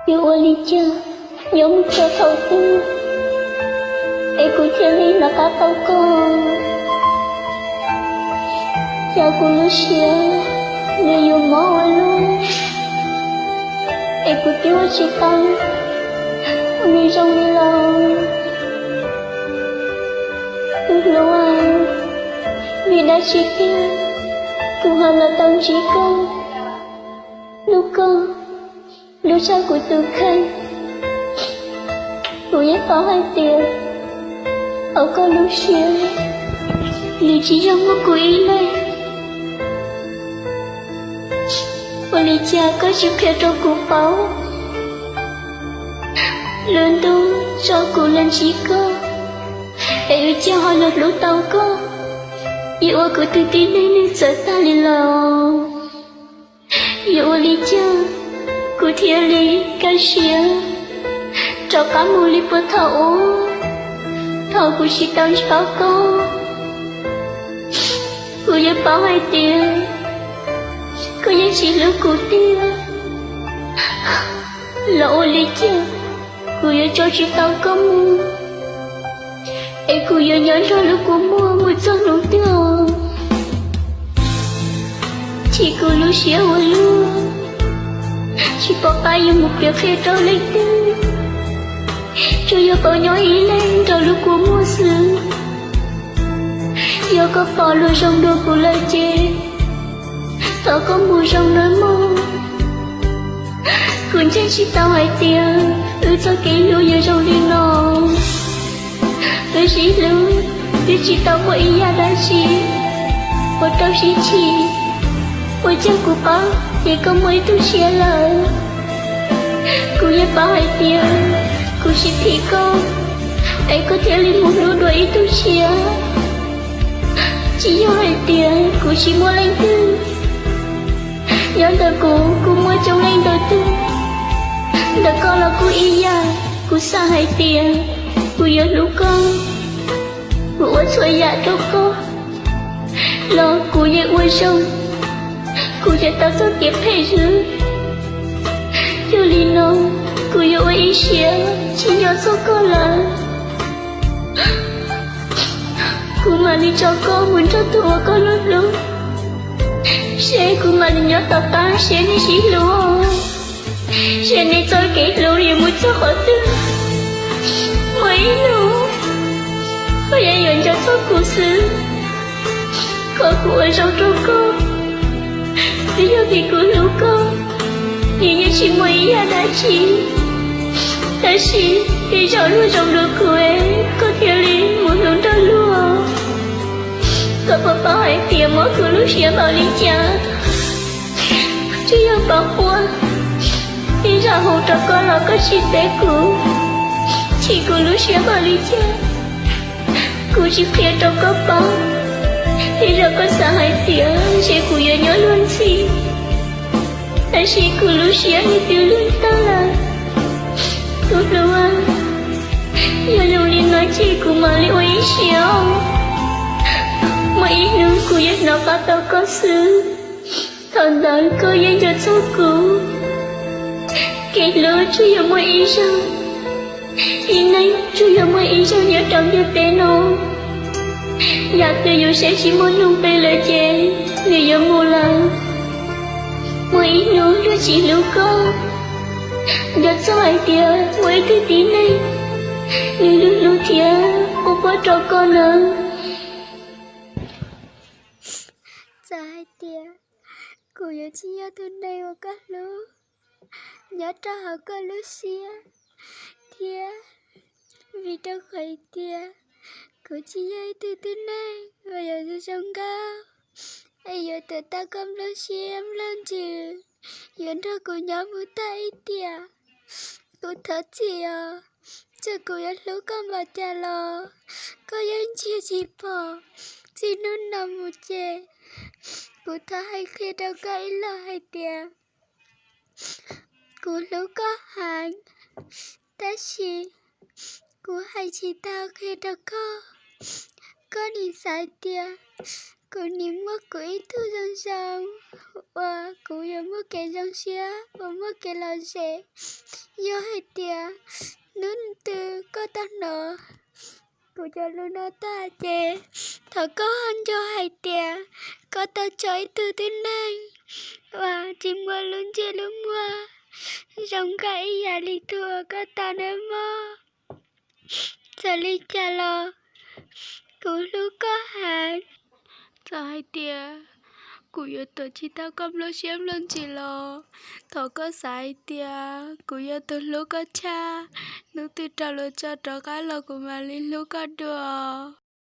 Yuav ua li cas yuav mus txog thaum twg es kuv thiaj li nov qab tau koj? Cas kuv lub siab nws yuav mob ua luaj, es kuv twb ua tsis tau ua nws zoo li los. Tus hlub, vim dab tsi tiag kuv ho los tau ntsib koj, hlub koj, hlub tshaj kuv tus kheej. Kuv yeej paub hais tias hauv koj lub siab nws tsis yog muaj kuv ib leeg. Ua li cas koj tsis qhia rau kuv paub? Lub ntuj tso kuv los ntsib koj, es ua cas ho los hlub tau koj, es ua kuv tus tib neeg nws txawv tag li los. Yuav ua li cas kuv thiaj li kaj siab rov qab mus li puag thaum ub, thaum kuv tsis tau ntsib koj? Kuv yeej paub hais tias koj yeej tsis hlub kuv tiag, los ua li cas kuv yuav tso tsis tau koj mus, es kuv yuav nyob nrog lub kua muag mus txog hnub twg? Chim kuv lub siab ua luaj, tsis pom qab yuav mus piav qhia rau leej twg, tsuas yog paub nyob ib leeg nrog lub kua muag xwb. Yog koj pom luag zoo dua kuv lawm ces thov koj mus zoo nawb mog. Kuv ntseeg tsis tau hais tias wb txoj kev hlub yuav zoo li no. Wb sib hlub, twb tsis tau muaj ib yam dab tsi uas rau sib chim, ua cas kuv paub ces koj muaj ib tug tshiab lawm. Kuv yeej paub hais tias kuv tsis phim koj, es koj thiaj li mus hlub dua ib tug tshiab. Tsis yog hais tias kuv tsis muaj leej twg, nyob ntawm kuv kuj muaj coob leej ntau tus, ntawm koj los kuj ib yam. Kuv xav hais tias kuv yuav hlub koj, kuv ua txhua yam rau koj, los kuv yeej ua zoo, kuv yuav tau txoj kev phem xwb. Yog li no, kuv yuav ua ib siab tsis nco txog koj lawm. Kuv mam li tso koj mus nrog tus uas koj hlub hlub, seb kuv mam li nyob tom qab seb nej sib hlub, seb nej txoj kev hlub yuav mus txog qhov twg. Muaj ib hnub koj yeej yuav nco txog kuv xwb. Kom kuv ua zoo rau koj, twb yog vim kuv hlub koj, nws yeej tsis muaj ib yam dab tsi. Tab sis tej zaum luag zoo dua kuv, koj thiaj li mus hlub nrog luag. Koj puas paub hais tias mob kuv lub siab npaum li cas? Tsuas yog pom quaj, tej zaum hu rau koj los koj tsis teb kuv, chim kuv lub siab npaum li cas. Kuv tsis qhia rau koj paub, tej zaum koj xav hais tias ntshe kuv yuav nyob luag ntxhi, tab sis kuv lub siab nws twb luag tag lawm. Tus hlub, yog zoo li no ces kuv mam li ua ib siab. Muaj ib hnub kuv yuav hnov qab tau koj xwb, thaum ntawd koj yeej nco txog kuv. Kev hlub tsuas yog muaj ib zaug, ib neeg tsuas yog muaj ib zaug nyob rau ntiaj teb no. Yam twg yus saib tsis muaj nuj nqis lawm ces nws yuav mus lawm. Muaj ib hnub luag tsis hlub koj, nco txog hais tias muaj ib tug tib neeg nws hlub hlub thiab ua puab rau koj nawb. Txawm hais tias kuv yuav tsis yog tus neeg uas koj hlub nyob rau hauv koj lub siab, thiab vim rau qhov tias kuv tsis yog ib tug tib neeg uas yuav zoo zoo nkauj, es yuav tuav tau koj nplooj siab nplooj ntsws, yuav nrog kuv nyob mus tag ib tiam. Kuv thov txim os, txawm kuv yuav hlub koj npaum cas los koj yeej ntsia tsis pom. Txij hnub no mus ces kuv thov hais qhia rau koj ib los hais tias kuv hlub koj heev, tab sis kuv hais tsis tau qhia rau koj. Koj nim xav tias kuv nim muaj kuv ib tug zoo zoo uas kuv yuav muaj kev zoo siab uas muaj kev lom zem. Yog hais tias hnub twg koj tau hnov kuv cov lus no tag ces thov koj nco hais tias koj tau tso ib tug tib neeg uas tsis muaj lub ntsej lub muag zoo nkauj ib yam li tus uas koj tau nawb mog. Txawm li cas los kuv hlub koj heev. Txawm hais tias kuv yuav tuav tsis tau koj nplooj siab nplooj ntsws los thov koj xav hais tias kuv yog tus hlub koj tshaj, hnub twg raug luag tso rov qab los kuv mam li hlub koj dua.